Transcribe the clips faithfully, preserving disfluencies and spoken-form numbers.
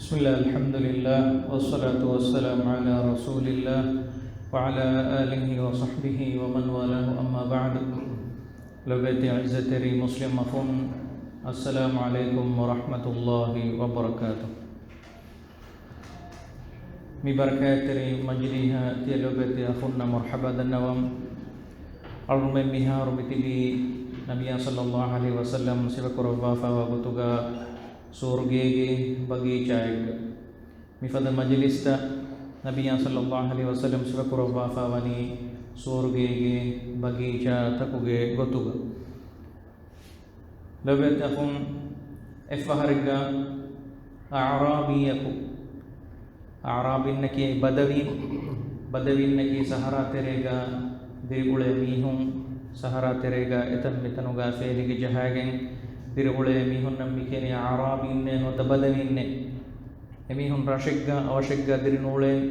بسم الله، الحمد لله، والصلاة والسلام على رسول الله، وعلى آله وصحبه ومن والاه، أما بعد. ލޮބުވެތި ޢިއްޒަތްތެރި މުސްލިމް އަޚުން، السلام عليكم ورحمة الله وبركاته. މި ބަރަކާތްތެރި މަޖިލީހަށް ތިޔަ ލޮބުވެތި އަޚުންނަށް މަރްޙަބާ ދަންނަވަން. އަޅުގަނޑުމެން މިހާރު މިތިބީ ނަބިއްޔާ ޞައްލައްލާހު ޢަލައިހި ވަސައްލަމް ސިފަކުރައްވާފައިވާ ގޮތުގަ ސުވަރުގޭގެ ބަގީޗާއެއްގަ. މިފަދަ މަޖިލިސްތައް ނަބިއްޔާ ޞައްލައްލާހު ޢަލައިހި ވަސައްލަމް ސިފަކުރައްވާފައިވަނީ ސުވަރުގޭގެ ބަގީޗާތަކުގެ ގޮތުގަ. ލޮބުވެތި އަޚުން، އެއްފަހަރެއްގަ އަޢުރާބީއަކު، އަޢުރާބީންނަކީ ބަދަވީން، ބަދަވީންނަކީ ސަހަރާ ތެރޭގަ ދިރިއުޅޭ މީހުން، ސަހަރާ ތެރޭގަ އެތަން މިތަނުގަ ފޭލިގެ ޖަހާގެން ދިރިއުޅޭ މީހުންނަށް މިކިޔަނީ އަޢުރާބީންނޭ ނުވަތަ ބަދަވީންނޭ. އެމީހުން ރަށެއްގަ އަވަށެއްގަ ދިރިނޫޅޭން.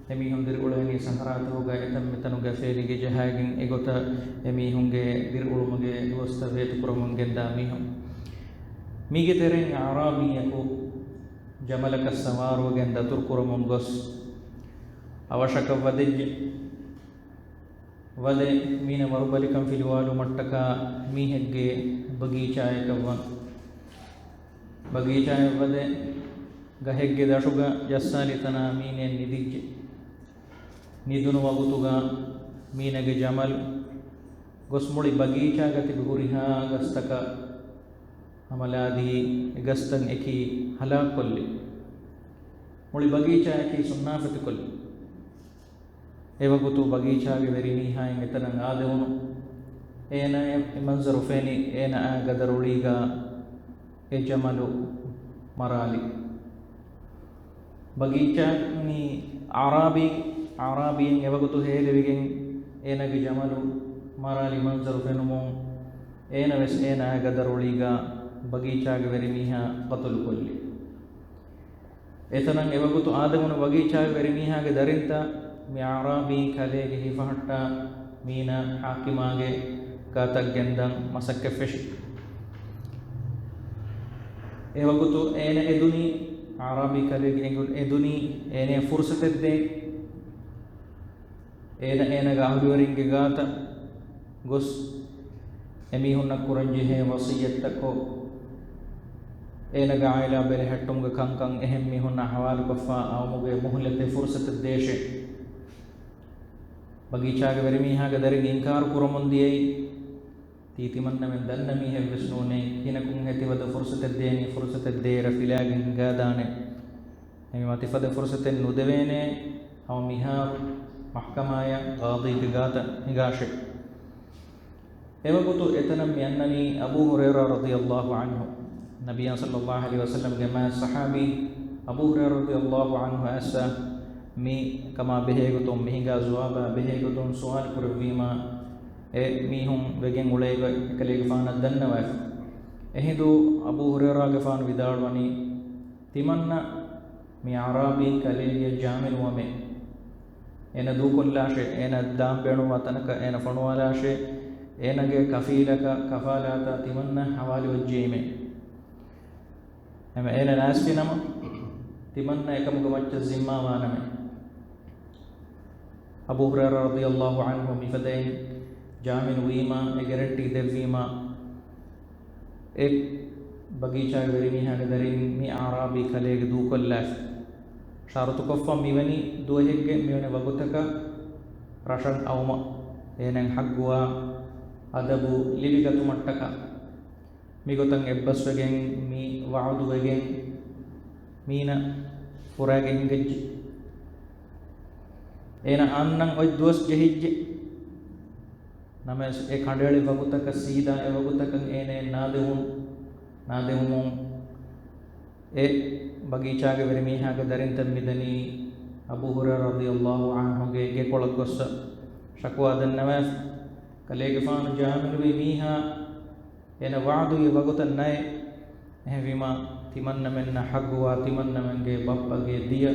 އެމީހުން ދިރިއުޅޭނީ ސަހަރާތަކުގަ އެތަން މިތަނުގަ ފޭލިގެ ޖަހާގެން. އެގޮތަށް އެމީހުންގެ ދިރިއުޅުމުގެ ދުވަސްތައް ވޭތުކުރަމުން ގެންދާ މީހުން. މީގެ ތެރެއިން އަޢުރާބީއަކު ޖަމަލަކަށް ސަވާރުވެގެން ދަތުރުކުރަމުން ގޮސް އަވަށަކަށް ވަދެއްޖެ. ވަދެ މީނަ ވަރުބަލިކަން ފިލުވާލުމަށްޓަކާ މީހެއްގެ ބަގީޗާއަކަށް ވަން. ބަގީޗާއަށް ވަދެ ގަހެއްގެ ދަށުގަ ޖައްސާލި ތަނާ މީނައަށް ނިދިއްޖެ. ނިދުނު ވަގުތުގަ މީނަގެ ޖަމަލު ގޮސް މުޅި ބަގީޗާގަ ތިބި ހުރިހާ ގަސްތަކަށް ހަމަލާދީ، އެ ގަސްތައް އެކީ ހަލާކުކޮށްލި. މުޅި ބަގީޗާއަކީ ސުންނާފަތިކޮށްލި. އެވަގުތު ބަގީޗާގެ ވެރިމީހާއިން އެތަނަށް އާދެވުނު. އޭނާއަށް އެ މަންޒަރު ފެނި، އޭނާއާ ގަދަރުޅީގަ އެ ޖަމަލު މަރާލި. ބަގީޗާ މި އަޢުރާބީ، އަޢުރާބީން އެވަގުތު ހޭލެވިގެން އޭނާގެ ޖަމަލު މަރާލި މަންޒަރު ފެނުމުން، އޭނަވެސް އޭނާއާ ގަދަރުޅީގަ ބަގީޗާގެ ވެރިމީހާ ޤަތުލުކޮށްލި. އެތަނަށް އެވަގުތު އާދެވުނު ބަގީޗާގެ ވެރިމީހާގެ ދަރިންތައް މި އަޢުރާބީ ކަލޭގެ ހިފަހައްޓާ މީނަ ޙާކިމާގެ ގާތަށް ގެންދަން މަސައްކަތް ފެށި. އެވަގުތު އޭނަ އެދުނީ، އަޢުރާބީ ކަލޭގެ އެނގުން އެދުނީ އޭނަޔަށް ފުރުޞަތެއް ދޭން. އޭނަ އޭނަގެ އަހުލުވެރިންގެ ގާތަށް ގޮސް، އެމީހުންނަށް ކުރަންޖެހޭ ވަޞިއްޔަތްތައްކޮށް، އޭނަގެ ޢާއިލާ ބެލެހެއްޓުމުގެ ކަންކަން އެހެން މީހުންނާ ޙަވާލުކޮށްފަ އައުމުގެ މުހުލަތެއް، ފުރުޞަތެއް ދޭށޭ. ބަގީޗާގެ ވެރިމީހާގެ ދަރިން އިންކާރު ކުރަމުން ދިޔައީ، ތީ ތިމަންނަމެން ދަންނަ މީހެއްވެސް ނޫނޭ، ކިހިނަކުންހޭ ތިފަދަ ފުރުޞަތެއް ދޭނީ، ފުރުޞަތެއް ދޭއިރަށް ފިލާގެން ހިނގާދާނެ. އެހެންވީމާ ތިފަދަ ފުރުޞަތެއް ނުދެވޭނޭ، ހަމަ މިހާރު މަޙްކަމާޔަށް ޤާޟީގެ ގާތަށް ހިނގާށޭ. އެވަގުތު އެތަނަށް މި އަންނަނީ އަބޫ ހުރައިރާ ރަޟިޔަﷲ ޢަންހު. ނަބިއްޔާ ޞައްލައްލާހު ޢަލައިހި ވަސައްލަމްގެ މާތް ޞަޙާބީ އަބޫ ހުރައިރާ ރަޟިޔަﷲ ޢަންހު އައިސްފަ މި ކަމާ ބެހޭގޮތުން، މި ހިނގާ ޒުވާބާ ބެހޭގޮތުން ސުވާލު ކުރެއްވީމާ، އެ މީހުން ވެގެން އުޅޭގޮތް އެކަލޭގެފާނަށް ދަންނަވައިފި. އެހިނދު އަބޫ ހުރައިރާގެފާނު ވިދާޅުވަނީ، ތިމަންނަ މި އަޢުރާބީ ކަލޭގެ ޖާމިނުވަމޭ. އޭނަ ދޫކޮށްލާށޭ، އޭނަ ދާން ބޭނުންވާ ތަނަކަށް އޭނަ ފޮނުވާލާށޭ، އޭނަގެ ކަފީލަކަށް ކަފާލާތަށް ތިމަންނަ ޙަވާލުވެއްޖެއީމޭ. އެމަ އޭނަ ނާސްފިނަމަ، ތިމަންނަ އެކަމުގެ މައްޗަށް ޒިންމާވާނަމޭ. އަބޫ ހުރައިރާ ރަޟިޔަﷲ ޢަންހު މިފަދައިން ޖާމިނު ވީމާ، އެ ގެރެންޓީ ދެއްވީމާ، އެ ބަގީޗާގެ ވެރިމީހާގެ ދަރިން މި އަޢުރާބީ ކަލޭގެ ދޫކޮށްލާފި. ޝަރުޠުކޮށްފަ މިވެނި ދުވަހެއްގެ މިވެނި ވަގުތަކަށް ރަށަށް އައުމަށް އޭނައަށް ޙައްޤުވާ އަދަބު ލިބިގަތުމަށްޓަކާ. މިގޮތަށް އެއްބަސްވެގެން މި ވަޢުދުވެގެން މީނަ ފުރާގެން ހިނގައްޖެ. އޭނަ އަންނަން އޮތް ދުވަސް ޖެހިއްޖެ. ނަމަވެސް އެ ކަނޑައެޅި ވަގުތަކަށް ސީދާ އެ ވަގުތަކަށް އޭނައަށް ނާދެވުން، ނާދެވުމުން އެ ބަގީޗާގެ ވެރިމީހާގެ ދަރިންތައް މިދަނީ އަބޫ ހުރައިރާ ރަޟިޔަﷲ ޢަންހުގެ ގެކޮޅަށް ގޮއްސަ ޝަކުވާ ދަންނަވާފި. ކަލޭގެފާނު ޖާމިނުވި މީހާ އޭނަ ވަޢުދުވި ވަގުތަށް ނައެއް. އެހެންވީމާ، ތިމަންނަމެންނަށް ޙައްޤުވާ ތިމަންނަމެންގެ ބައްޕަގެ ދިޔަ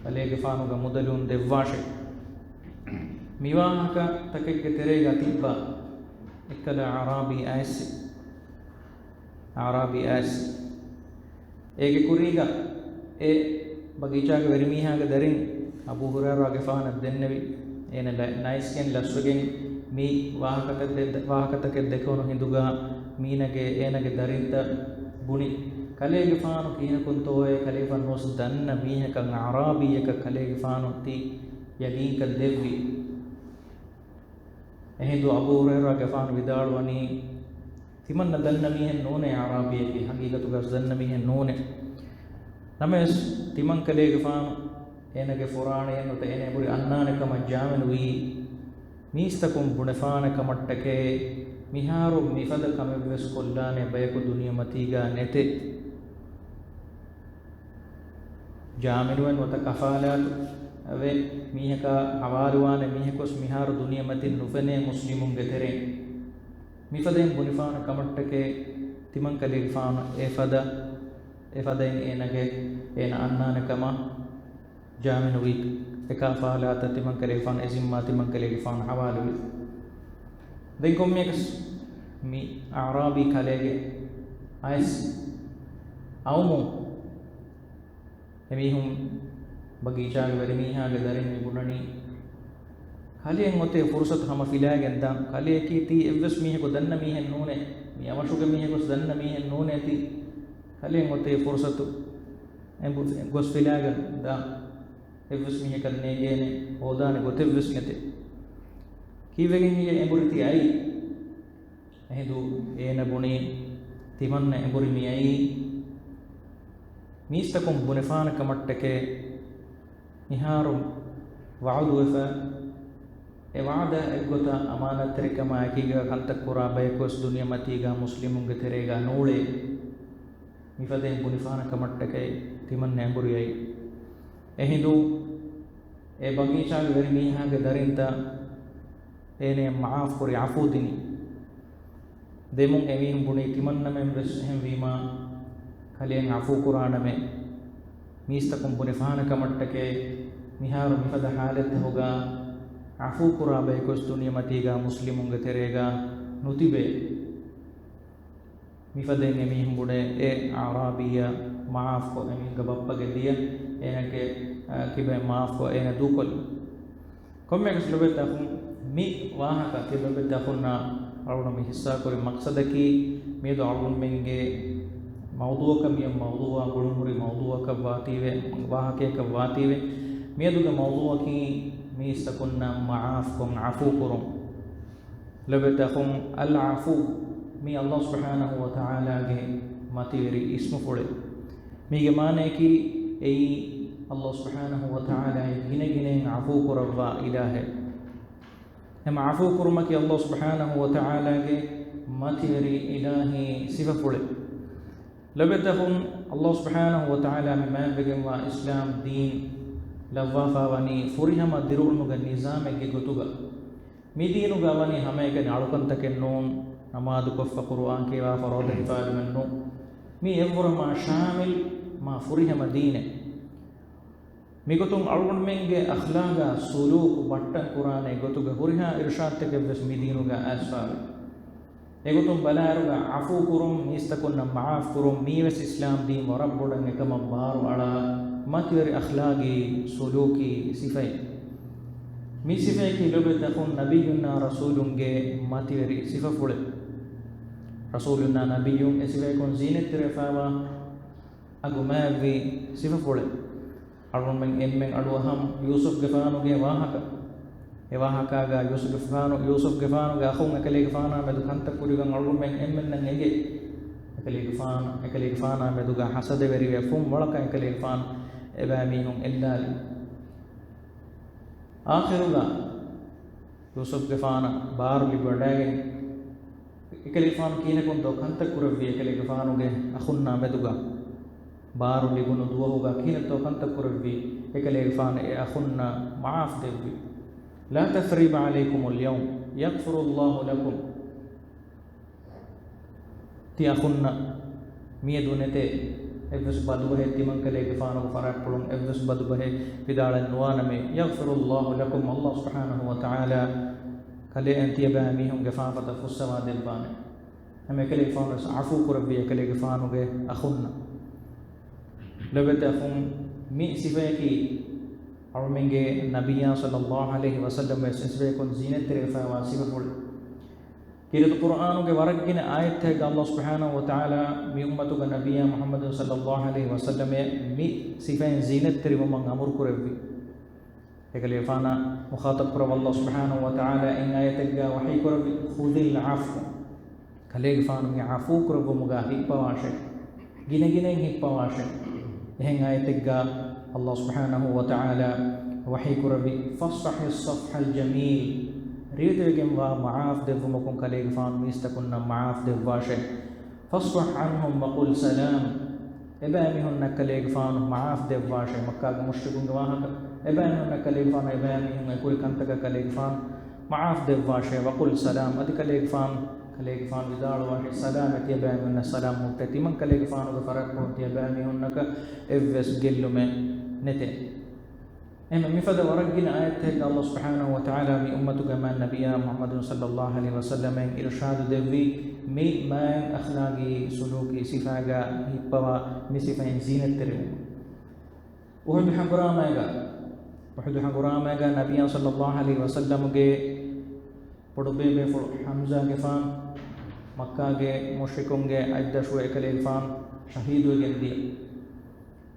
ކަލޭގެފާނުގެ މުދަލުން ދެއްވާށޭ. މިވާހަކަ ތަކެއްގެ ތެރޭގަ ތިއްބާ އެއްކަލަ އަޢުރާބީ އައިސް، އަޢުރާބީ އައިސް. އޭގެ ކުރީގަ އެ ބަގީޗާގެ ވެރިމީހާގެ ދަރިން އަބޫ ހުރައިރާގެފާނަށް ދެންނެވި. އޭނަ ލަ-، ނައިސްގެން ލަސްވެގެން މި ވާހަކަތައް ދެ-، ވާހަކަތަކެއް ދެކެވުނު ހިނދުގަ މީނަގެ އޭނަގެ ދަރިންތައް ބުނި. ކަލޭގެފާނު ކިހިނަކުންތޯއޭ؟ ކަލޭގެފާނު ނުވަސް ދަންނަ މީހަކަށް، އަޢްރާބީއަކަށް ކަލޭގެފާނު ތި ޔަގީންކަން ދެއްވި. އެހިނދު އަބޫ ހުރައިރާގެފާނު ވިދާޅުވަނީ، ތިމަންނަ ދަންނަ މީހެއް ނޫނޭ އަޢްރާބީއަކީ، ހަގީގަތުގަސް ދަންނަ މީހެއް ނޫނޭ. ނަމަވެސް ތިމަން ކަލޭގެފާނު އޭނަގެ ފުރާނަޔަށް ނުވަތަ އޭނަ އެނބުރި އަންނާނެ ކަމަށް ޖާމިނުވީ، މީސްތަކުން ބުނެފާނެ ކަމަށްޓަކައި، މިހާރު މިފަދަ ކަމެއްވެސް ކޮށްލާނެ ބަޔަކު ދުނިޔެމަތީގަ ނެތޭ. ޖާމިނުވެ ނުވަތަ ކަފާލާތުވެ މީހަކާ ހަވާލުވާނެ މީހަކުވެސް މިހާރު ދުނިޔެމަތިން ނުފެނޭ މުސްލިމުންގެ ތެރެއިން. މިފަދައިން ބުނިފާނެ ކަމަށްޓަކައި ތިމަން ކަލޭގެފާނު އެފަދަ، އެފަދައިން އޭނަގެ، އޭނަ އަންނާނެ ކަމަށް ޖާމިނުވީ. އެ ކަފާލާތަށް ތިމަން ކަލޭގެފާނު، އެ ޒިންމާ ތިމަން ކަލޭގެފާނު ހަވާލުވި. ދެން ކޮންމެއަކަސް މި އަޢްރާބީ ކަލޭގެ އައިސް އައުމު އެމީހުން ބަގީޗާގެ ވެރިމީހާގެ ދަރިން މި ބުނަނީ، ކަލެއަށް އޮތޭ ފުރުސަތު ހަމަ ފިލާގެން ދާން. ކަލެއަކީ ތީ އެއްވެސް މީހަކު ދަންނަ މީހެއް ނޫނޭ. މި އަވަށުގެ މީހަކުވެސް ދަންނަ މީހެއް ނޫނޭ ތީ. ކަލެއަށް އޮތޭ ފުރުސަތު އެނބު-، ގޮސް ފިލާގެން ދާން. އެއްވެސް މީހަކަށް ނޭނގޭނެ ހޯދާނެ ގޮތެއްވެސް ނެތޭ. ކީއްވެގެން ހިޔޭ އެނބުރި ތި އައީ؟ އެހިނދު އޭނަ ބުނީ، ތިމަންނަ އެނބުރި މިއައީ މީސްތަކުން ބުނެފާނެ ކަމަށްޓަކައި. މިހާރު ވަޢުދުވެފަ، އެ ވަޢުދާ އެއްގޮތަށް އަމާނާތްތެރިކަމާ އެކީގަ ކަންތައް ކުރާ ބަޔަކުވެސް ދުނިޔެމަތީގަ މުސްލިމުންގެ ތެރޭގަ ނޫޅޭ. މިފަދައިން ބުނިފާނެ ކަމަށްޓަކައި ތިމަންނަ އެނބުރި އައީ. އެހިނދު އެ ބަގީޗާގެ ވެރި މީހާގެ ދަރިންތައް އޭނަޔަށް މަޢާފު ކުރި، ޢަފޫ ދިނި. ދެމުން އެމީހުން ބުނީ، ތިމަންނަމެން ވެސް އެހެންވީމާ، ކަލެއަށް ޢަފޫ ކުރާނަމޭ. މީސްތަކުން ބުނެފާނެ ކަމަށްޓަކައި، މިހާރު މިފަދަ ޙާލަތްތަކުގަ ޢަފޫ ކުރާ ބަޔަކުވެސް ދުނިޔެމަތީގަ މުސްލިމުންގެ ތެރޭގަ ނުތިބޭ. މިފަދައިން އެމީހުން ބުނޭ، އެ އަޢްރާބީއާ މަޢާފުކޮށް، އެމީހުންގެ ބައްޕަގެ ދިޔަ އޭނަގެ، އާ، ކިބައިން މަޢާފުކޮށް އޭނަ ދޫކޮށްލި. ކޮންމެއަކަސް ލޮބުވެތި އަޚުން، މި ވާހަކަ ތި ލޮބުވެތި އަޚުންނާ އަޅުގަނޑު މި ހިއްސާކުރި މަޤްޞަދަކީ، މިއަދު އަޅުގަނޑުމެންގެ މައުޟޫޢަކަށް މިއަދު މައުޟޫޢާ ގުޅުންހުރި މައުޟޫޢަކަށް ވާތީވެ، ވާހަކަޔަކަށް ވާތީވެ، މިއަދުގެ މައުޟޫޢަކީ މީސްތަކުންނަށް މަޢާފުކޮށް ޢަފޫ ކުރުން. ލޮބުވެތި އަޚުން، އަލް ޢަފޫ މީ ﷲ ސުބްޙާނަހޫ ވަތަޢާލާގެ މަތިވެރި އިސްމުފުޅެއް. މީގެ މާނަޔަކީ އެއީ ﷲ ސުބްޙާނަހޫ ވަތަޢާލާ ގިނަގިނައިން ޢަފޫ ކުރައްވާ އިލާހެއް. އެމަ ޢަފޫ ކުރުމަކީ ﷲ ސުބްޙާނަހޫ ވަތަޢާލާގެ މަތިވެރި އިލާހީ ސިފަފުޅެއް. ލޮބުވެތި އަޚުން، ﷲ ސުބްޙާނަހޫ ވަތަޢާލާ މި މާތްވެގެންވާ އިސްލާމް ދީން ލައްވާފާވަނީ ފުރިހަމަ ދިރިއުޅުމުގެ ނިޒާމެއްގެ ގޮތުގަ. މި ދީނުގަ ވަނީ ހަމައެކަނި އަޅުކަންތަކެއް ނޫން، ނަމާދުކޮށްފަ، ޤުރުއާން ކިޔަވާފަ، ރޯދަ ހިފާލުމެއް ނޫން. މީ އެއްވުރަމާ ޝާމިލް، މާ ފުރިހަމަ ދީނެއް. މިގޮތުން އަޅުގަނޑުމެންގެ އަޚްލާގާ ސުލޫކު ބައްޓަން ކުރާނެ ގޮތުގެ ހުރިހާ އިރުޝާދުތަކެއްވެސް މި ދީނުގަ އައިސްފާވޭ. އެގޮތުން ބަލާއިރުގަ ޢަފޫ ކުރުން، މީސްތަކުންނަށް މަޢާފް ކުރުން، މީވެސް އިސްލާމް ދީން ވަރަށް ބޮޑަށް އެކަމަށް ބާރު އަޅާ މަތިވެރި އަޚްލާގީ ސުލޫކީ ސިފައެއް. މި ސިފަޔަކީ ލޮބުވެތި އަޚުން ނަބިއްޔުންނާ ރަސޫލުންގެ މަތިވެރި ސިފަފުޅެއް. ރަސޫލުންނާ ނަބިއްޔުން އެ ސިފަޔަކުން ޒީނަތްތެރިވެފާވާ އަގު މާތްވި ސިފަފުޅެއް. އަޅުގަނޑުމެން އެންމެން އަޑުއަހަން ޔޫސުފްގެފާނުގެ ވާހަކަ. އެ ވާހަކާގަ ޔޫސުފްގެފާނު، ޔޫސުފްގެފާނުގެ އަޚުން އެކަލޭގެފާނާ މެދު ކަންތައް ކުރިގަން އަޅުގަނޑުމެން އެންމެންނަށް އެނގޭ. އެކަލޭގެފާނު، އެކަލޭގެފާނާ މެދުގަ ހަސަދަވެރިވެ ފުން ވަޅަކަށް އެކަލޭގެފާނު އެބައިމީހުން އެއްލާލި. އާޚިރުގަ ޔޫސުފްގެފާނަށް ބާރު ލިބިވަޑައިގެން، އެކަލޭގެފާނު ކިހިނަކުންތޯ ކަންތައް ކުރެއްވީ؟ އެކަލޭގެފާނުގެ އަޚުންނާ މެދުގަ ބާރު ލިބުނު ދުވަހުގަ ކިހިނެއްތޯ ކަންތައް ކުރެއްވީ؟ އެކަލޭގެފާނު އެ އަޚުންނަށް މަޢާފް ދެއްވި. لا تثريب عليكم اليوم يغفر الله لكم. ތި އަޚުންނަށް މިއަދު ނެތޭ އެއްވެސް ބަދުބަހެއް، ތިމަންކަލޭގެފާނުގެ ފަރާތްޕުޅުން އެއްވެސް ބަދުބަހެއް ވިދާޅެއް ނުވާނަމޭ. يغفر الله لكم، ﷲ ސުބްޙާނަހޫ ވަތަޢާލާ ކަލޭ އެން ތިޔަބައިމީހުންގެ ފާފަތައް ފުއްސަވާ ދެއްވާނެ. ހަމަ އެކަލޭގެފާނު ވެސް ޢަފޫ ކުރެއްވި އެކަލޭގެފާނުގެ އަޚުންނަށް. ލޮބުވެތި އަޚުން، މި ސިފަޔަކީ އަޅުމެންގެ ނަބިއްޔާ ޞައްލައްލާހު ޢަލައިހި ވަސައްލަމް ވެސް އެ ސިފަޔަކުން ޒީނަތްތެރިވެފައިވާ ސިފަފުޅު. ކީރިތި ޤުރުއާނުގެ ވަރަށް ގިނަ އާޔަތްތަކެއްގަ ﷲ ސުބްޙާނަހޫ ވަތަޢާލާ މި އުއްމަތުގެ ނަބިއްޔާ މުޙައްމަދު ޞައްލައްލާހު ޢަލައިހި ވަސައްލަމަށް މި ސިފައިން ޒީނަތްތެރިވުމަށް އަމުރު ކުރެއްވި. އެކަލޭގެފާނަށް މުޚާޠަބު ކުރައްވާ ﷲ ސުބްޙާނަހޫ ވަތަޢާލާ އެއް އާޔަތެއްގަ ވަޙީ ކުރެއްވި، "خذ العفو." ކަލޭގެފާނު މި ޢަފޫ ކުރެއްވުމުގަ ހިއްޕަވާށޭ. ގިނަގިނައިން ހިއްޕަވާށޭ. އެހެން އާޔަތެއްގަ ﷲ ސުބްޙާނަހޫ ވަތަޢާލާ ވަޙީ ކުރެއްވި، "فاصفح الصفح الجميل." ރިވެތިވެގެންވާ މަޢާފް ދެއްވުމަކުން ކަލޭގެފާނު މީސްތަކުންނަށް މަޢާފް ދެއްވާށޭ. "فاصفح عنهم وقل سلام." އެބައިމީހުންނަށް ކަލޭގެފާނު މަޢާފް ދެއްވާށޭ. މައްކާގެ މުޝްރިކުންގެ ވާހަކަ، އެބައިމީހުންނަށް ކަލޭގެފާނު އެބައިމީހުން އެކުރި ކަންތަކަށް ކަލޭގެފާނު މަޢާފް ދެއްވާށޭ. "وقل سلام." އަދި ކަލޭގެފާނު، ކަލޭގެފާނު ވިދާޅުވާށޭ، ސަލާމަތް ތިޔަބައިމީހުންނަށް، ސަލާމް މުއްޓޭ. ތިމަން ކަލޭގެފާނުގެ ފަރާތްޕުޅުން ތިޔަބައިމީހުންނަކަށް އެއްވެސް ގެއްލުމެއް ނެތޭ. އެހެން މިފަދަ ވަރަށް ގިނަ އާޔަތްތަކެއްގަ ﷲ ސުބްޙާނަހޫ ވަތަޢާލާ މި އުއްމަތުގެ މާތް ނަބިއްޔާ މުޙައްމަދު ޞައްލައްލާހު ޢަލައިހި ވަސައްލަމަށް އިރުޝާދު ދެއްވި، މި މާތް އަޚްލާގީ ސުލޫކީ ސިފާގަ ހިއްޕަވާ މި ސިފައިން ޒީނަތްތެރިވުމަށް. އުޙުދު ހަނގުރާމައިގަ، އުޙުދު ހަނގުރާމައިގަ ނަބިއްޔާ ޞައްލައްލާހު ޢަލައިހި ވަސައްލަމުގެ ބޮޑުބޭބޭފުޅު ޙަމްޒާގެފާނު މައްކާގެ މުޝްރިކުންގެ އަތްދަށުވެ އެކަލޭގެފާނު ޝަހީދުވެގެން ދިޔަ.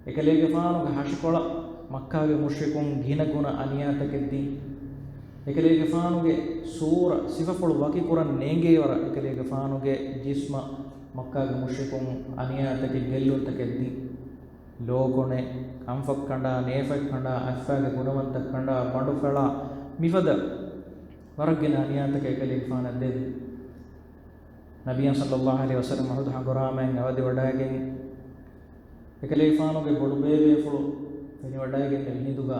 އެކަލޭގެފާނުގެ ހަށިކޮޅަށް މައްކާގެ މުޝްރިކުން ގިނަގުނަ އަނިޔާތަކެއް ދިން. އެކަލޭގެފާނުގެ ސޫރަ ސިފަފުޅު ވަކިކުރަން ނޭނގޭވަރަށް އެކަލޭގެފާނުގެ ޖިސްމަށް މައްކާގެ މުޝްރިކުން އަނިޔާތަކެއް ގެއްލުންތަކެއް ދިން. ލޯކޮނެ، ކަންފަތް ކަނޑާ، ނޭފަތް ކަނޑާ، އަތްފައިގެ ގުނަވަންތައް ކަނޑާ، ބަނޑު ފެޅާ، މިފަދަ ވަރަށް ގިނަ އަނިޔާތަކެއް އެކަލޭގެފާނަށް ދެއްވި. ނަބިއްޔާ ޞައްލައްލާހު ޢަލައިހި ވަސައްލަމަ އުޙުދު ހަނގުރާމައިން އަވަދިވަޑައިގެން، އެކަލޭގެފާނުގެ ބޮޑުބޭބޭފުޅު ފެނިވަޑައިގެންނެވި ހިނދުގަ،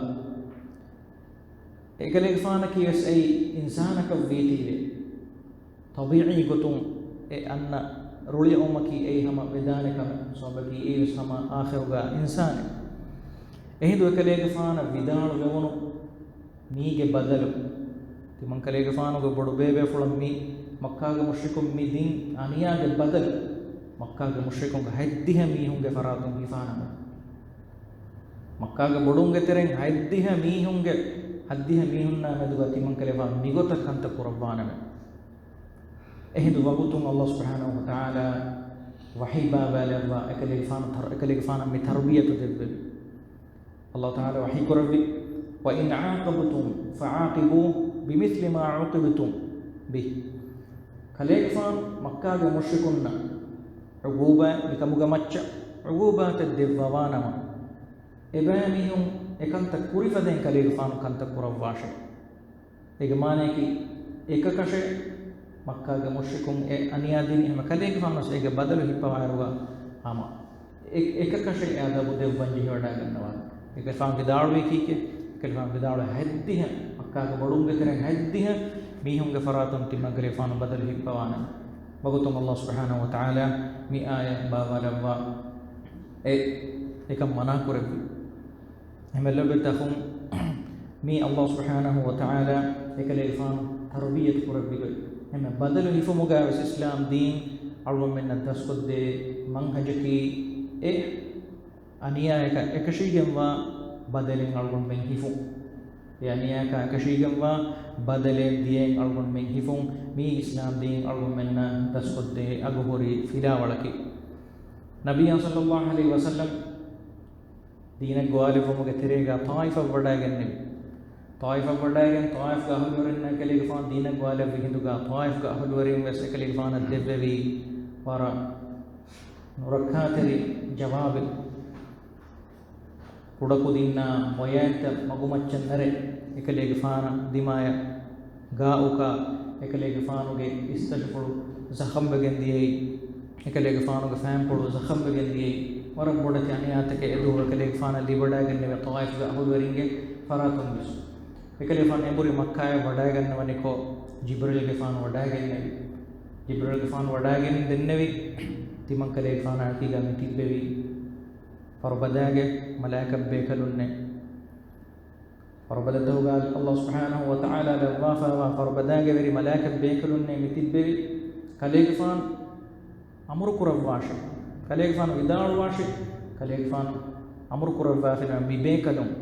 އެކަލޭގެފާނަކީ ވެސް އެއީ އިންސާނަކަށް ވީތީވެ، ޠަބީޢީ ގޮތުން އެ އަންނަ ރުޅިއައުމަކީ އެއީ ހަމަ ވެދާނެ ކަމެއް. ސަބަބަކީ އެއީ ވެސް ހަމަ އާޚިރުގަ އިންސާނެއް. އެހިނދު އެކަލޭގެފާނަށް ވިދާޅުވެވުނު މީގެ ބަދަލު، ތިމަންކަލޭގެފާނުގެ ބޮޑުބޭބޭފުޅަށް މި މައްކާގެ މުޝްރިކުން މި ދިން އަނިޔާގެ ބަދަލު، މައްކާގެ މުޝްރިކުންގެ ހަތްދިހަ މީހުންގެ ފަރާތުން ހިފާނަމޭ. މައްކާގެ ބޮޑުންގެ ތެރެއިން ހަތްދިހަ މީހުންގެ، ހަތްދިހަ މީހުންނާ މެދުގަ ތިމަންކަލޭގެފާނު މިގޮތަށް ކަންތައް ކުރައްވާނަމޭ. އެހިނދު ވަގުތުން ﷲ ސުބްޙާނަހޫ ވަތަޢާލާ ވަޙީ ބާވާލައްވާ އެކަލޭގެފާނު ތަރ-، އެކަލޭގެފާނަށް މި ތަރުބިޔަތު ދެއްވެވި. ﷲ ތަޢާލާ ވަޙީ ކުރެއްވި، "وَإِنْ عَاقَبْتُمْ فَعَاقِبُوا بِمِثْلِ مَا عُوقِبْتُمْ بِهِ." ކަލޭގެފާނު މައްކާގެ މުޝްރިކުންނަށް ޢުޤޫބާތް، މިކަމުގެ މައްޗަށް ޢުޤޫބާތެއް ދެއްވަވާނަމަ، އެބައިމީހުން އެކަންތައް ކުރި ފަދައިން ކަލޭގެފާނު ކަންތައް ކުރައްވާށޭ. އޭގެ މާނައަކީ، އެކަކަށެއް މައްކާގެ މުޝްރިކުން އެ އަނިޔާ ދިނީ ހަމަ ކަލޭގެފާނު ވެސް އޭގެ ބަދަލު ހިއްޕަވާއިރުގަ ހަމަ އެ-، އެކަކަށެއް އެ އަދަބު ދެއްވަން ޖެހިވަޑައިގަންނަވާނެ. އެކަލޭގެފާނު ވިދާޅުވީ ކީކޭ؟ އެކަލޭގެފާނު ވިދާޅުވީ ހަތްދިހަ، މައްކާގެ ބޮޑުންގެ ތެރެއިން ހަތްދިހަ މީހުންގެ ފަރާތުން ތިމަންކަލޭގެފާނު ބަދަލު ހިއްޕަވާނަމޭ. ވަގުތުން ﷲ ސުބްޙާނަހޫ ވަތަޢާލާ މި އާޔަތް ބާވާލައްވާ އެ އެކަން މަނާ ކުރެއްވި. އެހެންވެ ލޮބުވެތި އަޚުން، މީ ﷲ ސުބްޙާނަހޫ ވަތަޢާލާ އެކަލޭގެފާނު ތަރުބިޔަތު ކުރެއްވި ގޮތް. އެހެންވެ ބަދަލު ހިފުމުގައި ވެސް އިސްލާމް ދީން އަޅުގަނޑުމެންނަށް ދަސްކޮށްދޭ މަންހަޖަކީ އެ އަނިޔާއަކަށް އެކަށީގެންވާ ބަދަލެއް އަޅުގަނޑުމެން ހިފުން. އެ އަނިޔާއަކާ އެކަށީގެންވާ ބަދަލެއް ދިޔައިން އަޅުގަނޑުމެން ހިފުން. މީ އިސްލާމް ދީން އަޅުގަނޑުމެންނަށް ދަސްކޮށްދޭ އަގުހުރި ފިލާވަޅަކީ. ނަބިއްޔާ ޞައްލައްލާހު ޢަލައިހި ވަސައްލަމް ދީނަށް ގޮވާލެއްވުމުގެ ތެރޭގަ ޠާއިފަށް ވަޑައިގެންނެވި. ޠާއިފަށް ވަޑައިގެން، ޠާއިފްގެ އަހުލުވެރިންނާ އެކަލޭގެފާނު ދީނަށް ގޮވާލެއްވި ހިނދުގަ، ޠާއިފްގެ އަހުލުވެރިން ވެސް އެކަލޭގެފާނަށް ދެއްވެވި ވަރަށް ނުރައްކާތެރި ޖަވާބެއް. ކުޑަކުދިންނާ މޮޔައިންތައް މަގުމައްޗަށް ނެރެ، އެކަލޭގެފާނަށް ދިމާޔަށް ގާއުކާ އެކަލޭގެފާނުގެ އިސްތަށިފުޅު ޒަޚަމްވެގެން ދިޔައީ، އެކަލޭގެފާނުގެ ފައިންޕުޅު ޒަޚަމްވެގެން ދިޔައީ، ވަރަށް ބޮޑެތި އަނިޔާތަކެއް އެދުވަހު އެކަލޭގެފާނަށް ލިބިވަޑައިގެންނެވި ޠާއިފްގެ އަހުލުވެރިންގެ ފަރާތުން ވެސް. އެކަލޭގެފާނު އެނބުރި މައްކާޔަށް ވަޑައިގަންނަވަނިކޮށް، ޖިބްރީލްގެފާނު ވަޑައިގެންނެވި. ޖިބްރީލްގެފާނު ވަޑައިގެން ދެންނެވި، ތިމަންކަލޭގެފާނާ އެކީގަ މި ތިއްބެވި ފަރުބަދާގެ މަލާއިކަ ބޭކަލުންނޭ. ފަރުބަދަތަކުގަ ﷲ ސުބްޙާނަހޫ ވަތަޢާލާ ލައްވާފައިވާ ފަރުބަދާގެ ވެރި މަލާއިކަ ބޭކަލުންނޭ މި ތިއްބެވި. ކަލޭގެފާނު އަމުރު ކުރައްވާށޭ. ކަލޭގެފާނު ވިދާޅުވާށޭ. ކަލޭގެފާނު އަމުރު ކުރައްވާފިނަމަ މި ބޭކަލުން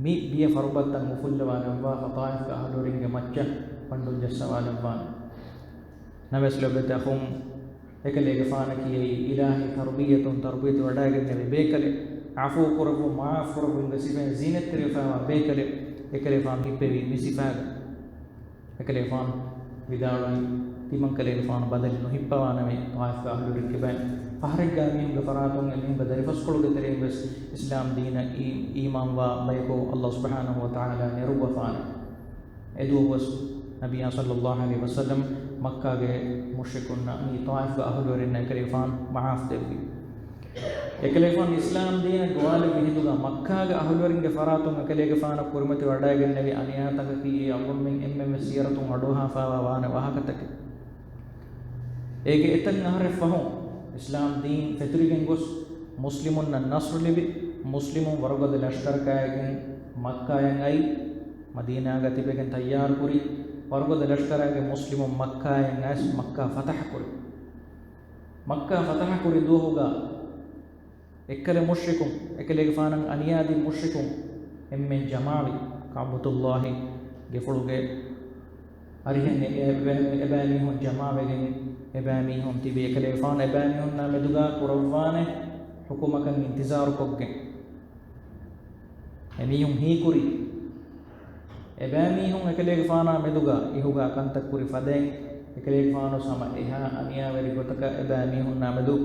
މި ބިޔަ ފަރުބައްތައް އުފުއްލަވާލައްވާފަ ޠާއިފްގެ އަހުލުވެރިންގެ މައްޗަށް ބަންޑުން ޖައްސަވާލައްވާނެ. ނަމަވެސް ލޮބުވެތި އަޚުން، އެކަލޭގެފާނަކީ އެއީ އިލާހީ ތަރުބިއްޔަތުން ތަރުބިއްޔަތު ވަޑައިގެންނެވި ބޭކަލެއް. ޢަފޫ ކުރައްވުން، މަޢާފް ކުރައްވުމުގެ ސިފައިން ޒީނަތްތެރިވެފައިވާ ބޭކަލެއް. އެކަލޭގެފާނު ހިއްޕެވީ މި ސިފާގަ. އެކަލޭގެފާނު ވިދާޅުވީ، ތިމަން ކަލޭގެފާނު ބަދަލެއް ނުހިއްޕަވާނަމޭ ޠާއިފްގެ އަހުލުވެރިން ކިބައިން. ފަހަރެއްގަ މީހުންގެ ފަރާތުން އެމީހުންގެ ދަރިފަސްކޮޅުގެ ތެރެއިން ވެސް އިސްލާމް ދީނަށް އީ-، އީމާންވާ ބަޔަކު ﷲ ސުބްޙާނަހޫ ވަތަޢާލާ ނެރުއްވަފާނެ. އެދުވަހުވެސް ނަބިއްޔާ ޞައްލައްލާހު ޢަލައިހި ވަސައްލަމް މައްކާގެ މުޝްރިކުންނަށް މި ޠާއިފްގެ އަހުލުވެރިންނަށް އެކަލޭގެފާނު މަޢާފް ދެއްވި. އެކަލޭގެފާނު އިސްލާމް ދީނަށް ގޮވާލެއްވި ހިނދުގަ މައްކާގެ އަހުލުވެރިންގެ ފަރާތުން އެކަލޭގެފާނަށް ކުރިމަތިވެވަޑައިގެންނެވި އަނިޔާތަކަކީ އެ އަޅުގަނޑުމެން އެންމެންވެސް ސިޔަރަތުން އަޑުއަހާފައިވާ ވާނެ ވާހަކަތަކެއް. އޭގެ އެތައް އަހަރެއް ފަހުން އިސްލާމް ދީން ފެތުރިގެން ގޮސް މުސްލިމުންނަށް ނަޞްރު ލިބި، މުސްލިމުން ވަރުގަދަ ލަޝްކަރަކާއިގެން މައްކާޔަށް އައި، މަދީނާގަ ތިބެގެން ތައްޔާރުކުރި، ވަރުގަދަ ލަޝްކަރާގެ މުސްލިމުން މައްކާޔަށް އައިސް މައްކާ ފަތަޙަ ކުރި. މައްކާ ފަތަޙަ ކުރި ދުވަހުގަ އެއްކަލަ މުޝްރިކުން، އެކަލޭގެފާނަށް އަނިޔާދީ މުޝްރިކުން އެންމެން ޖަމާވި. ކަޢުބަތުﷲ ގެފުޅުގެ އަރިހެން އެ-، އެ-، އެބައިމީހުން ޖަމާވެގެން، އެބައިމީހުން ތިބި އެކަލޭގެފާނު އެބައިމީހުންނާ މެދުގަ ކުރައްވާނެ ޙުކުމަކަށް އިންތިޒާރުކޮށްގެން. އެމީހުން ހީކުރީ، އެބައިމީހުން އެކަލޭގެފާނާ މެދުގަ އިހުގަ ކަންތައް ކުރި ފަދައިން، އެކަލޭގެފާނު ހަމަ އެހާ އަނިޔާވެރި ގޮތަކަށް އެބައިމީހުންނާ މެދު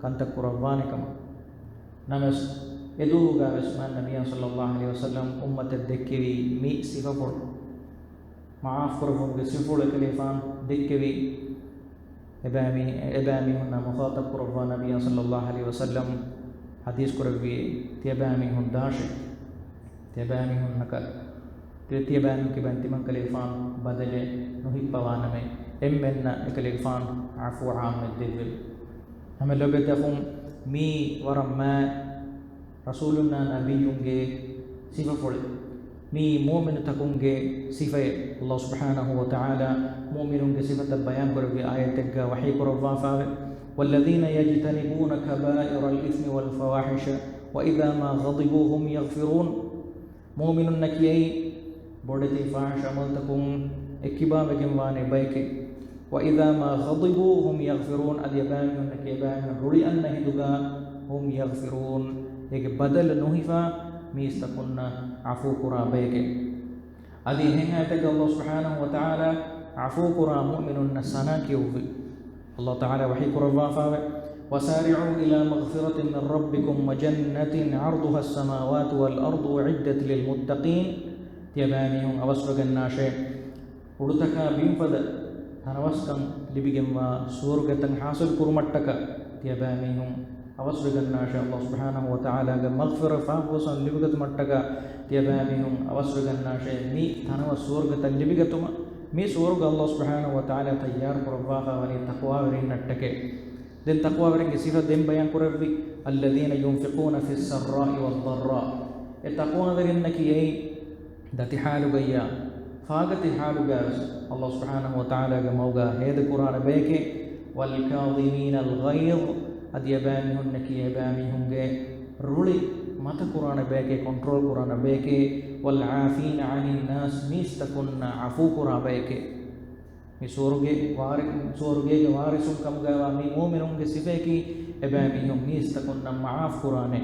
ކަންތައް ކުރައްވާނެ ކަމަށް. ނަމަވެސް، އެދުވަހުގަ ވެސް މާތް ނަބިއްޔާ ޞައްލައްލާހު ޢަލައިހި ވަސައްލަމް އުއްމަތަށް ދެއްކެވީ މި ސިފަފުޅު. މަޢާފް ކުރައްވުމުގެ ސިފަފުޅު އެކަލޭގެފާނު ދެއްކެވީ، އެބައިމީ-، އެބައިމީހުންނާ މުޚާޠަބް ކުރައްވާ ނަބިއްޔާ ޞައްލައްލާހު ޢަލައިހި ވަސައްލަމް ޙަދީޘް ކުރެއްވި، ތިޔަބައިމީހުން ދާށޭ. ތިޔަބައިމީހުންނަކަށް، ތި-، ތިޔަބައިމީހުން ކިބައިން ތިމަން ކަލޭގެފާނު ބަދަލެއް ނުހިއްޕަވާނަމޭ. އެންމެންނަށް އެކަލޭގެފާނު ޢަފޫ ޢާއްމެއް ދެއްވެވި. ހަމަ ލޮބެތި އަޚުން، މީ ވަރަށް މާތް ރަސޫލުންނާ ނަބިއްޔުންގެ ސިފަފުޅެއް. މީ މުއުމިނުތަކުންގެ ސިފައެއް. ﷲ ސުބްޙާނަހޫ ވަތަޢާލާ މުއުމިނުންގެ ސިފަތައް ބަޔާންކުރެއްވި އާޔަތެއްގަ ވަޙީ ކުރައްވާފައެވެ. والذين يجتنبون كبائر الإثم والفواحش وإذا ما غضبوا هم يغفرون. މުއުމިނުންނަކީ އެއީ ބޮޑެތި ފާޙިޝް ޢަމަލުތަކުން އެއްކިބާވެގެންވާނެ ބަޔެކޭ. وإذا ما غضبوا هم يغفرون، އަދި އެބައިމީހުންނަކީ އެބައިމީހުން ރުޅި އަންނަ ހިނދުގަ، هم يغفرون، އޭގެ ބަދަލު ނުހިފާ މީސްތަކުންނަށް ޢަފޫ ކުރާ ބަޔެކޭ. އަދި އެހެން އާޔަތެއްގަ ﷲ ސުބްޙާނަހޫ ވަތަޢާލާ ޢަފޫ ކުރާ މުއުމިނުންނަށް ސަނާ ކިޔުއްވި. ﷲ ތަޢާލާ ވަޙީ ކުރައްވާފައެވެ. وسارعوا إلى مغفرة من ربكم وجنة عرضها السماوات والأرض أعدت للمتقين. ތިޔަބައިމީހުން އަވަސްވެގަންނާށޭ، އުޑުތަކާ ބިންފަދަ ތަނަވަސްކަން ލިބިގެންވާ ސުވަރުގެތައް ޙާޞިލް ކުރުމަށްޓަކާ ތިޔަބައިމީހުން އަވަސްވެގަންނާށޭ. ﷲ ސުބްޙާނަހޫ ވަތަޢާލާގެ މަޣްފިރަތް ފާފަ ފުއްސަން ލިބިގަތުމަށްޓަކާ ތިޔަބައިމީހުން އަވަސްވެގަންނާށޭ މި ތަނަވަސް ސުވަރުގެތައް ލިބިގަތުމަށް. މި ސުވަރުގެ ﷲ ސުބްޙާނަހޫ ވަތަޢާލާ ތައްޔާރު ކުރައްވާފަ ވަނީ ތަޤްވާވެރިންނަށްޓަކައި. ދެން ތަޤްވާވެރިންގެ ސިފަ ދެން ބަޔާން ކުރެއްވި، الذين ينفقون في السراء والضراء. އެ ތަޤްވާވެރިންނަކީ އެއީ ދަތި ޙާލުގައްޔާ، ފާގަތި ޙާލުގައިވެސް ﷲ ސުބްޙާނަހޫ ވަތަޢާލާގެ މަގުގަ ހޭދަ ކުރާނެ ބަޔެކޭ. والكاظمين الغيظ، އަދި އެބައިމީހުންނަކީ އެބައިމީހުންގެ ރުޅި މަތަ ކުރާނެ ބަޔެކޭ، ކޮންޓްރޯލް ކުރާނެ ބަޔެކޭ. والعافين عن الناس، މީސްތަކުންނަށް ޢަފޫ ކުރާ ބަޔެކޭ. މި ސުވަރުގެ ވާރި-، ސުވަރުގޭގެ ވާރިސުން ކަމުގައިވާ މި މުއުމިނުންގެ ސިފަޔަކީ، އެބައިމީހުން މީސްތަކުންނަށް މަޢާފް ކުރާނެ.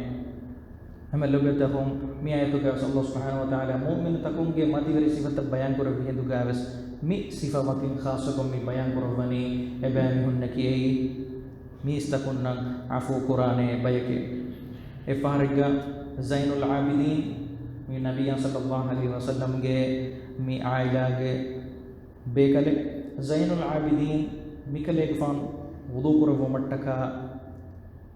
ހަމަ ލޮބެތި އަޚުން، މި އާޔަތުގައިވެސް ﷲ ސުބްޙާނަހޫ ވަތަޢާލާ މުއުމިނުތަކުންގެ މަތިވެރި ސިފަތައް ބަޔާންކުރެއްވި ހިނދުގައިވެސް، މި ސިފަ މަތިން ޚާއްޞަކޮށް މި ބަޔާންކުރައްވަނީ، އެބައިމީހުންނަކީ އެއީ މީސްތަކުންނަށް ޢަފޫ ކުރާނެ ބަޔެކޭ. އެއްފަހަރެއްގަ ޒައިނުލް ޢާބިދީން، މި ނަބިއްޔާ ޞައްލައްލާހު ޢަލައިހި ވަސައްލަމްގެ މި ޢާއިލާގެ ބޭކަލެއް ޒައިނުލް ޢާބިދީން މިކަލޭގެފާނު ވުޟޫ ކުރައްވުމަށްޓަކާ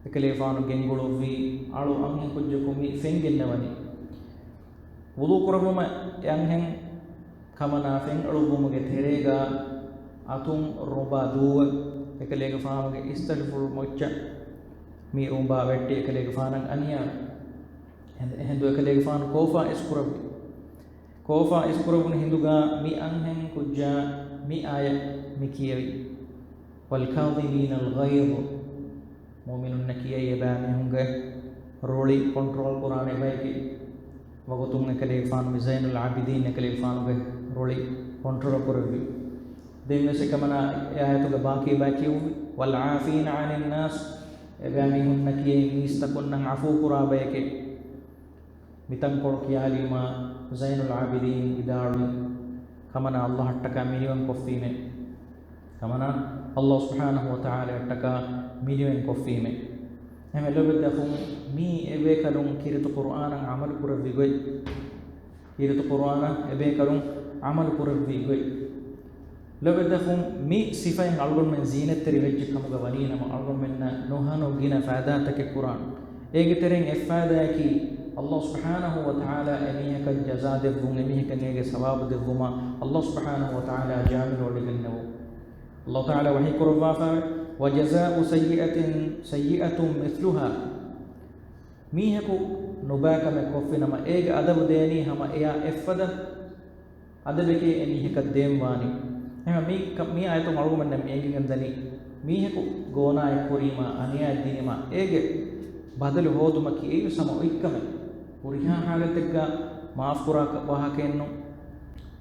އެކަލޭގެފާނު ގެންގުޅުއްވި އަޅު އަންހެން ކުއްޖަކު މި ފެން ގެންނަވަނީ. ވުޟޫ ކުރައްވުމަށް އެ އަންހެން ކަމަނާ ފެން އަޅުއްވުމުގެ ތެރޭގަ އަތުން ރުނބާ ދޫވެ އެކަލޭގެފާނުގެ އިސްތަށިފުޅު މުއްޗަށް މި ރުނބާ ވެއްޓި އެކަލޭގެފާނަށް އަނިޔާ އެހެން-، އެހެންދު އެކަލޭގެފާނު ކޯފާ އިސްކުރައްވި. ކޯފާ އިސްކުރެވުނު ހިނދުގަ މި އަންހެން ކުއްޖާ މި އާޔަތް މި ކިޔެވި، والكاظمين الغيظ. މުއުމިނުންނަކީ އެބައިމީހުންގެ ރުޅި ކޮންޓްރޯލް ކުރާނެ ބަޔެކޭ. ވަގުތުން އެކަލޭގެފާނު މި ޒައިނުލް ޢާބިދީން އެކަލޭގެފާނުގެ ރުޅި ކޮންޓްރޯލް ކުރެއްވި. ދެންވެސް އެކަމަނާ އެ އާޔަތުގެ ބާކީ ބަޔަށް ކިޔުއްވި، "ވަލްޢާފީނަ ޢަނިންނާސް"، އެބައިމީހުންނަކީ މީސްތަކުންނަށް ޢަފޫ ކުރާ ބަޔެކޭ. މިތަންކޮޅު ކިޔާލީމާ ޒައިނުލް ޢާބިދީން ވިދާޅުވި، ކަމަނާ ﷲ އަށްޓަކާ މިނިވަން ކޮށްފީމޭ. ކަމަނާ ﷲ ސުބްޙާނަހޫ ވަތަޢާލާ އަށްޓަކާ މިނިވަން ކޮށްފީމޭ. އެހެން ލޯބިވެތި އަޚުން، މީ އެބޭކަލުން ކީރިތި ޤުރުއާނަށް ޢަމަލު ކުރެއްވި ގޮތް. ކީރިތި ޤުރުއާނަށް އެބޭކަލުން ޢަމަލު ކުރެއްވި ގޮތް. ލޯބިވެތި އަޚުން، މި ސިފައިން އަޅުގަނޑުމެން ޒީނަތްތެރި ވެއްޖެ ކަމުގަ ވަނީނަމަ، އަޅުގަނޑުމެންނަށް ނުހަނު ގިނަ ފައިދާތަކެއް ކުރާނެ. އޭގެ ތެރެއިން އެއް ފައިދާއަކީ، ﷲ ސުބްޙާނަހޫ ވަތަޢާލާ އެމީހަކަށް ޖަޒާ ދެއްވުން، އެމީހަކަށް އޭގެ ސަވާބު ދެއްވުމަށް ﷲ ސުބްޙާނަހޫ ވަތަޢާލާ ޖާމިލު އޮޑިގެންނެވުން. ﷲ ތަޢާލާ ވަޙީ ކުރައްވާފައިވޭ، "وجزاء سيئة سيئة مثلها." މީހަކު ނުބައިކަމެއް ކޮށްފިނަމަ، އޭގެ އަދަބު ދޭނީ ހަމަ އެޔާ އެއްފަދަ އަދަބެކޭ އެމީހަކަށް ދޭންވާނީ. އެހެން މީ، މި އާޔަތުން އަޅުގަނޑުމެންނަށް މި އެނގިގެންދަނީ، މީހަކު ގޯނާއެއް ކުރީމާ، އަނިޔާއެއް ދިނީމާ، އޭގެ ބަދަލު ހޯދުމަކީ އެއީވެސް ހަމަ އޮތްކަމެއް. ހުރިހާ ޙާލަތެއްގަ މާފް ކުރާ ކަ-، ވާހަކައެއްނު.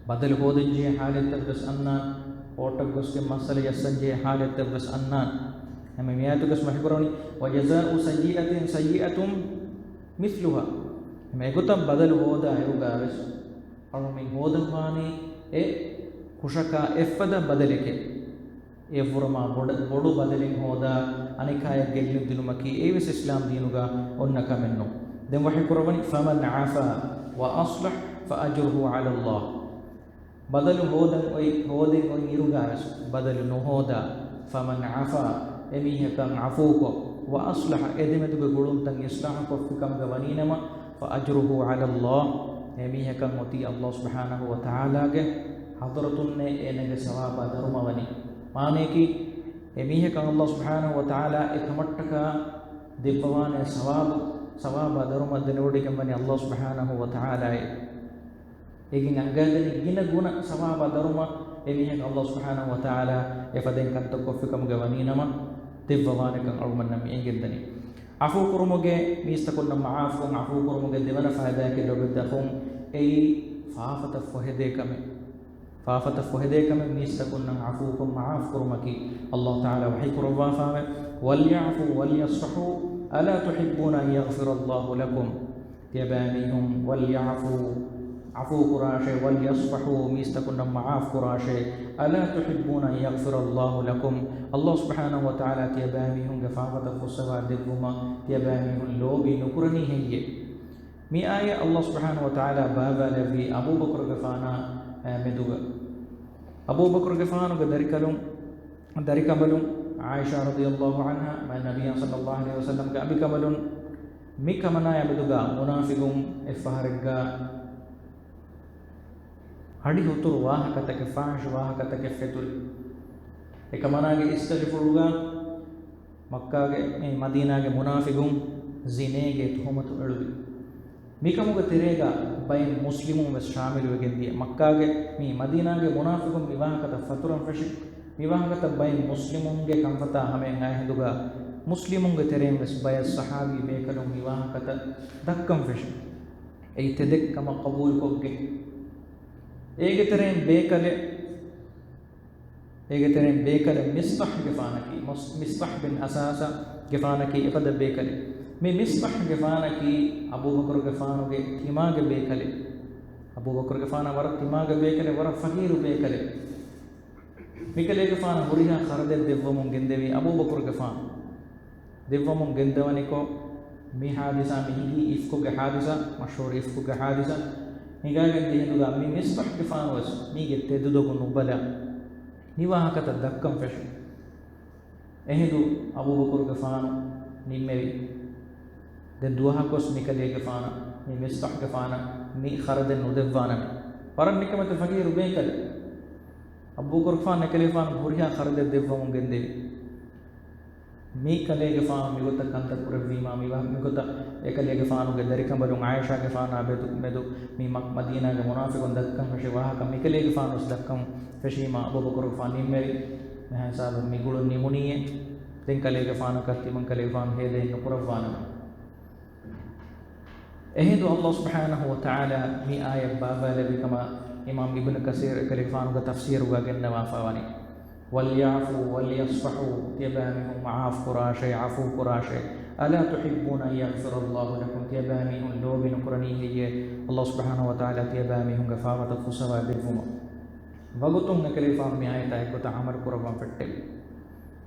ބަދަލު ހޯދަންޖެހޭ ޙާލަތްތައްވެސް އަންނާނެ. ކޯޓަށް ގޮސްގެން މައްސަލަ ޖައްސަންޖެހޭ ޙާލަތްތައްވެސް އަންނާނެ. އެހެން މި އާޔަތުގަސް ވަޙީކުރަނީ، "وجزاء سيئة سيئة مثلها." އެހެން އެގޮތަށް ބަދަލު ހޯދާ އިރުގަވެސް އަޅުގަނޑުމެން ހޯދަންވާނީ އެ ކުށަކާ އެއްފަދަ ބަދަލެކޭ. އެއަށްވުރެ މާ ބޮޑަ-، ބޮޑު ބަދަލެއް ހޯދާ އަނެކާޔަށް ގެއްލުން ދިނުމަކީ އެއީވެސް އިސްލާމް ދީނުގަ އޮންނަ ކަމެއްނޫން. ދެން ވަޙީކުރައްވަނީ، "فمن عفا وأصلح فأجره على الله." ބަދަލު ހޯދަން އޮތް، ހޯދެން އޮތް އިރުގަވެސް ބަދަލު ނުހޯދާ، "فمن عفا"، އެމީހަކަށް ޢަފޫކޮށް، "وأصلح"، އެދެމެދުގެ ގުޅުންތައް އިޞްލާޙުކޮށްފި ކަމުގަ ވަނީނަމަ، "فأجره على الله"، އެމީހަކަށް އޮތީ ﷲ ސުބްޙާނަހޫ ވަތަޢާލާގެ ޙަޟްރަތުންނޭ އޭނަގެ ސަވާބާ ދަރުމަ ވަނީ. މާނަޔަކީ، އެމީހަކަށް ﷲ ސުބްޙާނަހޫ ވަތަޢާލާ އެކަމަށްޓަކާ ދެއްވަވާނޭ ސަވާބު، ސަވާބާ ދަރުމަ ދެނެވޮޑިގެންވަނީ ﷲ ސުބްޙާނަހޫ ވަތަޢާލާއޭ. އޭގެން އަންގައިދެނީ ގިނަ ގުނަ ސަވާބާ ދަރުމަ އެމީހަކަށް ﷲ ސުބްޙާނަހޫ ވަތަޢާލާ އެފަދައިން ކަންތައް ކޮށްފި ކަމުގަ ވަނީނަމަ، ދެއްވަވާނެކަން އަޅުގަނޑަށް މި އެނގެންދަނީ. ޢަފޫ ކުރުމުގެ، މީސްތަކުންނަށް މަޢާފުކޮށް ޢަފޫ ކުރުމުގެ ދެވަނަ ފައިދާއަކީ ލޯބިވެތި އަޚުން، އެއީ ފާފަތައް ފޮހެދޭ ކަމެއް. ފާފަތައް ފޮހެދޭ ކަމެއް މީސްތަކުންނަށް ޢަފޫކޮށް މަޢާފު ކުރުމަކީ. ﷲ ތަޢާލާ ވަޙީ ކުރައްވާފައިވޭ، "وليعفوا وليصفحوا ألا تحبون أن يغفر الله لكم." ތިޔަބައިމީހުން، "وليعفوا"، ޢަފޫ ކުރާށޭ، "وليصفحوا"، މީސްތަކުންނަށް މަޢާފު ކުރާށޭ، "ألا تحبون أن يغفر الله لكم"، ﷲ ސުބްޙާނަހޫ ވަތަޢާލާ ތިޔަބައިމީހުންގެ ފާފަތައް ފުއްސަވާ ދެއްވުމަށް ތިޔަބައިމީހުން ލޯބި ނުކުރަނީ ހެއްޔޭ؟ މި އާޔަތް ﷲ ސުބްޙާނަހޫ ވަތަޢާލާ ބާއްވާލެއްވީ އަބޫބަކުރުގެފާނާ، އަ، މެދުގަ. އަބޫބަކުރުގެފާނުގެ ދަރިކަލުން، ދަރިކަނބަލުން، ޢާއިޝާ ރަޟިޔަﷲ ޢަންހާ، މާތް ނަބިއްޔާ ޞައްލަﷲ ޢަލައިހި ވަސައްލަމްގެ އަނބިކަނބަލުން، މި ކަމަނާޔާ މެދުގަ މުނާފިގުން އެއްފަހަރެއްގަ އަޑި ހުތުރު ވާހަކަތަކެއް، ފާޙިޝް ވާހަކަތަކެއް ފެތުރި. އެކަމަނާގެ އިސްތަށިފުޅުގަ މައްކާގެ، މި މަދީނާގެ މުނާފިގުން ޒިނޭގެ ތުހުމަތު އެޅުވި. މިކަމުގެ ތެރޭގަ ބައެއް މުސްލިމުން ވެސް ޝާމިލުވެގެން ދިޔަ. މައްކާގެ މި މަދީނާގެ މުނާފިގުން މި ވާހަކަތައް ފަތުރަން ފެށި، މި ވާހަކަތައް ބައެއް މުސްލިމުންގެ ކަންފަތާ ހަމައަށް އައި ހިނދުގަ، މުސްލިމުންގެ ތެރެއިން ވެސް ބައެއް ޞަޙާބީ ބޭކަލުން މި ވާހަކަތައް ދައްކަން ފެށި. އެއީ ތެދެއް ކަމަށް ޤަބޫލުކޮށްގެން، އޭގެ ތެރެއިން ބޭކަލެއް، އޭގެ ތެރެއިން ބޭކަލެއް މިޞްޠަޙްގެފާނަކީ، މުސް-، މިޞްޠަޙް ބިން އަސާސާގެފާނަކީ އެފަދަ ބޭކަލެއް. މި މިޞްޠަޙްގެފާނަކީ އަބޫބަކުރުގެފާނުގެ ތިމާގެ ބޭކަލެއް. އަބޫބަކުރުގެފާނާ ވަރަށް ތިމާގެ ބޭކަލެއް، ވަރަށް ފަޤީރު ބޭކަލެއް. މިކަލޭގެފާނަށް ހުރިހާ ޚަރަދެއް ދެއްވަމުން ގެންދެވީ އަބޫބަކުރުގެފާނު. ދެއްވަމުން ގެންދަވަނިކޮށް، މި ޙާދިސާ މި ހިނގީ އިފްކުގެ ޙާދިސާ، މަޝްހޫރު އިފްކުގެ ޙާދިސާ ހިނގާގެން ދިޔަ ހިނދުގަ، މި މިޞްޠަޙްގެފާނު ވެސް މީގެ ތެދުދޮގު ނުބަލާ، މި ވާހަކަތައް ދައްކަން ފެށި. އެހިނދު އަބޫބަކުރުގެފާނު ނިންމެވި. ދެން ދުވަހަށް ގޮސް މިކަލޭގެފާނަށް، މި މިޞްޠަޙްގެފާނަށް މި ޚަރަދެއް ނުދެއްވާނަމޭ. ވަރަށް ނިކަމެތި ފަޤީރު ބޭކަލެއް. އަބޫބަކުރުގެފާނު އެކަލޭގެފާނު ހުރިހާ ޚަރަދެއް ދެއްވަމުން ގެންދެވި. މި ކަލޭގެފާނު މިގޮތަށް ކަންތައް ކުރެއްވީމާ، މި ވާ-، މިގޮތަށް އެކަލޭގެފާނުގެ ދަރިކަނބަލުން ޢާއިޝާގެފާނާ މެދު، މެދު މި މަ-، މަދީނާގެ މުނާފިޤުން ދައްކަން ފެށި ވާހަކަ މިކަލޭގެފާނު ވެސް ދައްކަން ފެށީމާ، އަބޫބަކުރުގެފާނު ނިންމެވި. މިހާ ހިސާބުން މި ގުޅުން ނިމުނީއޭ. ދެން ކަލޭގެފާނަކަށް ތިމަން ކަލޭގެފާނު ހޭދައެއް ނުކުރައްވާނަމޭ. އެހިނދު ﷲ ސުބްޙާނަހޫ ވަތަޢާލާ މި އާޔަތް ބާއްވާލެއްވި ކަމަށް އިމާމް އިބްނު ކަސީރު އެކަލޭގެފާނުގެ ތަފްސީރުގަ ގެންނަވާފަ ވަނީ، "وليعفوا وليصفحوا"، ތިޔަބައިމީހުން މަޢާފް ކުރާށޭ، ޢަފޫ ކުރާށޭ. "ألا تحبون أن يغفر الله لكم"، ތިޔަބައިމީހުން ލޯބި ނުކުރަނީ ހެއްޔޭ ﷲ ސުބްޙާނަހޫ ވަތަޢާލާ ތިޔަބައިމީހުންގެ ފާފަތައް ފުއްސަވާ ދެއްވުމަށް؟ ވަގުތުން އެކަލޭގެފާނު މި އާޔަތާ އެއްގޮތަށް ޢަމަލު ކުރައްވަން ފެއްޓެވި.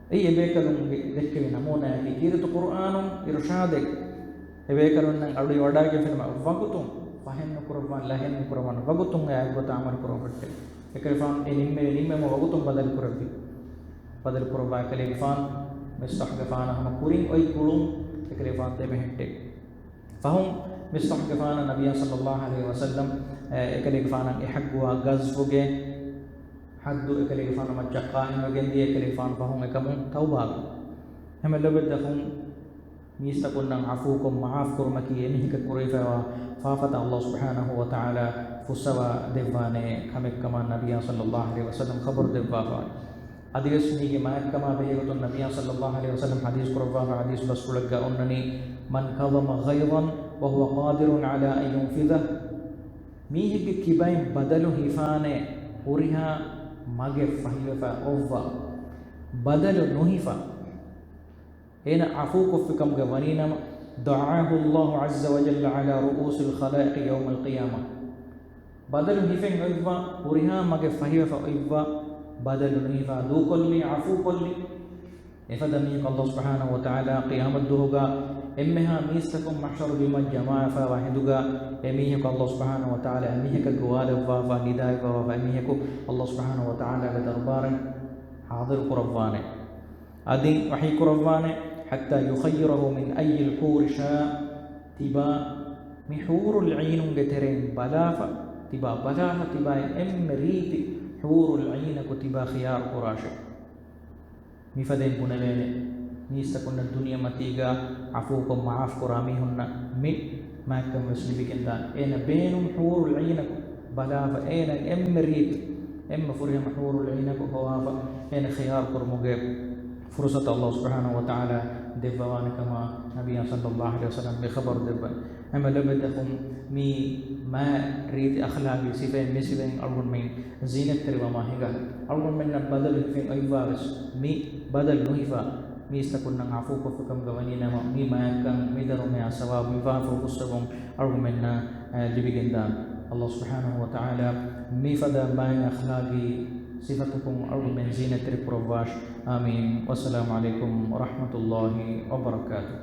އެއީ އެބޭކަލުންގެ ދެއްކެވި ނަމޫނާއަކީ، ކީރިތި ޤުރުއާނުން އިރުޝާދެއް އެބޭކަލުންނަށް އަޑުއިވަޑާގެންފިނަމަ، ވަގުތުން ފަހެއް ނުކުރައްވާން، ލަހެއް ނުކުރައްވާން، ވަގުތުން އެ އާޔަތް ގޮތަށް ޢަމަލު ކުރަން ފެއްޓެވި. އެކަލޭގެފާނު އެ ނިންމެވި ނިންމުމަށް ވަގުތުން ބަދަލު ކުރެއްވި. ބަދަލު ކުރައްވާ އެކަލޭގެފާނު މިޞްޠާޙުގެފާނާ ހަމަ ކުރިން އޮތް ގުޅުން އެކަލޭގެފާނު ދެމެހެއްޓެވި. ފަހުން މިޞްޠާޙުގެފާނަށް ނަބިއްޔާ ޞައްލައްލާހު ޢަލައިހި ވަސައްލަމް، އެ، އެކަލޭގެފާނަށް އެ ޙައްޤުވާ ޣަޒްވުގެ ޙައްދު އެކަލޭގެފާނު މައްޗަށް ޤާއިމްވެގެންދިޔަ، އެކަލޭގެފާނު ފަހުން އެކަމުން ތައުބާވި. ހަމަ ލޮބުވެތި އަޚުން، މީސްތަކުންނަށް ޢަފޫކޮށް މަޢާފް ކުރުމަކީ އެމީހަކަށް ކުރެވިފައިވާ ފާފަތައް ﷲ ސުބްޙާނަހޫ ވަތަޢާލާ ފުއްސަވާ ދެއްވާނެ ކަމެއްކަމަށް ނަބިއްޔާ ޞައްލައްލާހު ޢަލައިހި ވަސައްލަމް ޚަބަރު ދެއްވާފަވަނީ. އަދިވެސް މީގެ މާތްކަމާ ބެހޭގޮތުން ނަބިއްޔާ ޞައްލައްލާހު ޢަލައިހި ވަސައްލަމް ޙަދީޘް ކުރައްވާފަ ޙަދީޘް ބަސްފުޅެއްގަ އޮންނަނީ، "من كظم غيظا وهو قادر على أن ينفذه"، މީހެއްގެ ކިބައިން ބަދަލު ހިފާނެ ހުރިހާ މަގެއް ފަހިވެފަ އޮއްވާ، ބަދަލު ނުހިފާ، އޭނަ ޢަފޫކޮށްފިކަމުގަ ވަނީނަމަ، "دعاه الله عز وجل على رؤوس الخلائق يوم القيامة". ބަދަލު ހިފެން އޮތްވާ، ހުރިހާ މަގެއް ފަހިވެފަ އޮތްވާ، ބަދަލު ނުހިފާ ދޫކޮށްލީ، ޢަފޫކޮށްލީ، އެފަދަ މީހަކު ﷲ ސުބްޙާނަހޫ ވަތަޢާލާ ޤިޔާމަތްދުވަހުގަ އެންމެހާ މީސްތަކުން މަޙްޝަރު ބިމަށް ޖަމާވެފައިވާ ހިނދުގަ، އެމީހަކު ﷲ ސުބްޙާނަހޫ ވަތަޢާލާ އެމީހަކަށް ގޮވާލައްވާފަ، ނިދާލައްވާފަ، އެމީހަކު ﷲ ސުބްޙާނަހޫ ވަތަޢާލާގެ ދަރުބާރަށް ޙާޟިރު ކުރައްވާނެ. އަދި ވަޙީ ކުރައްވާނެ، "حتى يخيره من أي الحور شاء"، ތިބާ މި ޙޫރުލް ޢީނުންގެ ތެރެއިން ބަލާފަ، ތިބާ ބަލާފަ، ތިބާއިން އެންމެ ރީތި ޙޫރުލް ޢީނަކު ތިބާ ޚިޔާރު ކުރާށޭ. މިފަދައިން ބުނެވޭނެ، މީސްތަކުންނަށް ދުނިޔެމަތީގަ ޢަފޫކޮށް މަޢާފް ކުރާ މީހުންނަށް މި މާތްކަން ވެސް ލިބިގެންދާނެ. އޭނަ ބޭނުން ޙޫރުލް ޢީނަކު ބަލާފަ، އޭނަ އެންމެ ރީތި، އެންމެ ފުރިހަމަ ޙޫރުލް ޢީނަކު ހޮވާފަ، އޭނަ ޚިޔާރު ކުރުމުގެ ފުރުޞަތު ﷲ ސުބްޙާނަހޫ ވަތަޢާލާ ދެއްވަވާނެ ކަމަށް ނަބިއްޔާ ޞައްލައްލާހު ޢަލައިހި ވަސައްލަމް މި ޚަބަރު ދެއްވަނީ. ހަމަ ލޮބުވެތި އަޚުން، މި މާތް ރީތި އަޚްލާޤީ ސިފައިން މި ސިފައިން އަޅުގަނޑުމެން ޒީނަތްތެރިވަމާ ހިނގާ. އަޅުގަނޑުމެންނަށް ބަދަލު ހިފެން އޮތްވާ ވެސް މި ބަދަލު ނުހިފާ، މީސްތަކުންނަށް ޢަފޫކޮށްފިކަމުގަ ވަނީ ނަމަ، މި މާތްކަން، މި ދަރުމަޔާ ސަވާބު މި ފާފަ ފުއްސަވުން އަޅުގަނޑުމެންނަށް، އަ، ލިބިގެންދާނެ. ﷲ ސުބްޙާނަހޫ ވަތަޢާލާ މިފަދަ މާތް އަޚްލާޤީ ސިފަތަކުން އަޅުގަނޑުމެން ޒީނަތްތެރި ކުރައްވާށި. އާމީން. ވައްސަލާމު ޢަލައިކުމް ވަރަޙްމަތުﷲި ވަބަރަކާތުހު.